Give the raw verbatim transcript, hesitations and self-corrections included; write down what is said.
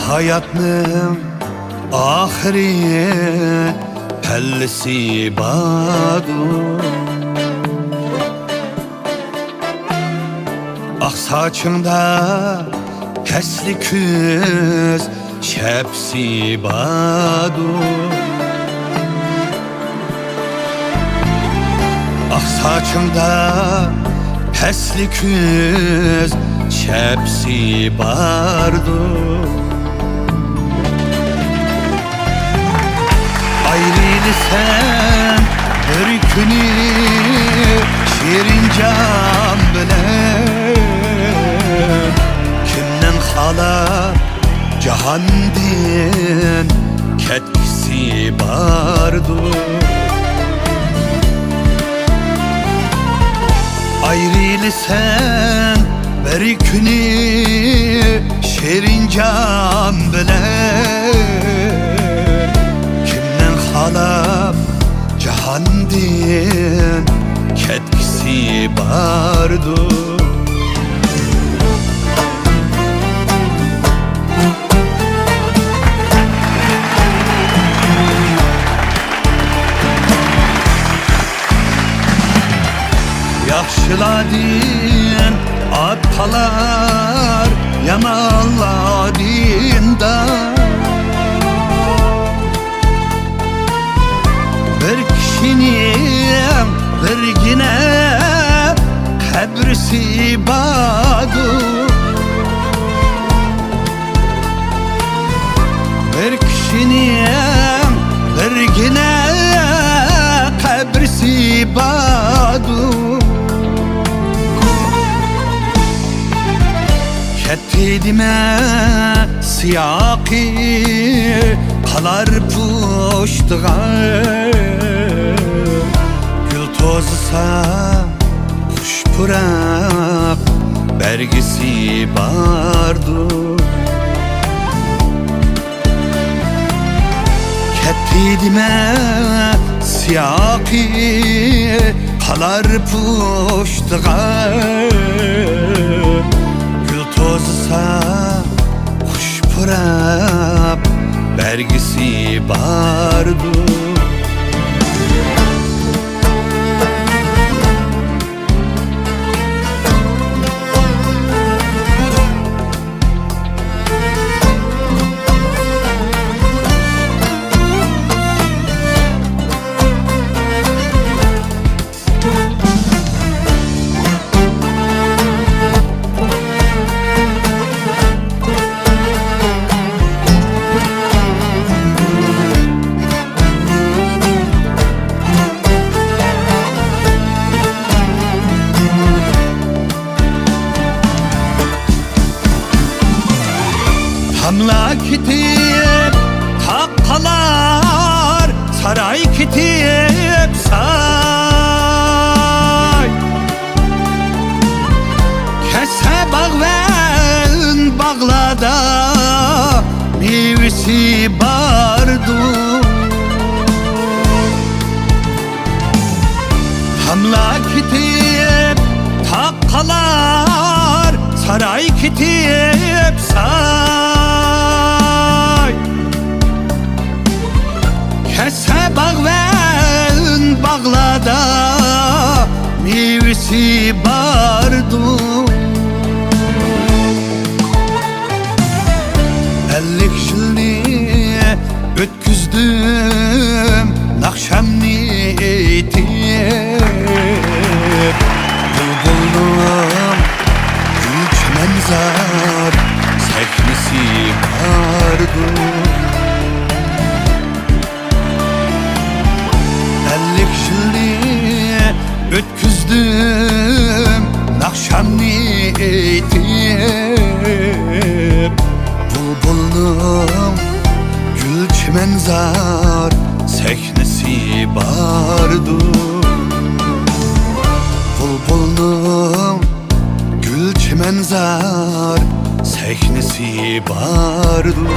ھاياتنىڭ ئاخىرى، پەللىسى باردۇر. ئاق ساچىڭدا پەسلى كۈز شەپىسى باردۇر. ئاق ساچىڭدا پەسلى كۈز شەپىسى باردۇر. ئايرىلىسەن بىر كۈنى شېرىن جان بىلەن، كىمنىڭ خالاپ جاھاندىن كەتكۈسى باردۇر. ئايرىلىسەن بىر كۈنى شېرىن جان بىلەن، كىمنىڭ خالاپ جاھاندىن كەتكۈسى باردۇر. ياخشىلاردىن ئات قالار، يامانلاردىن دار. بىر كىشىنىڭ بىرگىنە قەبرىسى باردۇر. بىر كىشىنىڭ بىرگىنە قەبرىسى باردۇر. كەتتى دېمە سىياقى، قالار پۇشتىغا. گۈل توزىسا خۇش پۇراق بەرگىسى باردۇر. كەتتى دېمە سىياقى، قالار پۇشتىغا. گۈل توزىسا خۇش پۇراق بەرگىسى باردۇر. تاملار كېتىپ تاغ قالار، ساراي كېتىپ ساي. كەتسە باغۋەن باغلاردا مېۋىسى باردۇر. تاملار كېتىپ تاغ قالار، ساراي كېتىپ ساي. كەتسە باغۋەن باغلاردا مېۋىسى باردۇر. ئەللىك يىلنى ئۆتكۈزدۈم ناخشامنى ئېيتىپ، بۇلبۇلنىڭ گۈل چىمەنزار سەھنىسى باردۇر. ئەللىك يىلنى ئۆتكۈزدۈم ناخشامنى ئېيتىپ، بۇلبۇلنىڭ گۈل چىمەنزار سەھنىسى باردۇر. بۇلبۇلنىڭ گۈل چىمەنزار سەھنىسى باردۇر.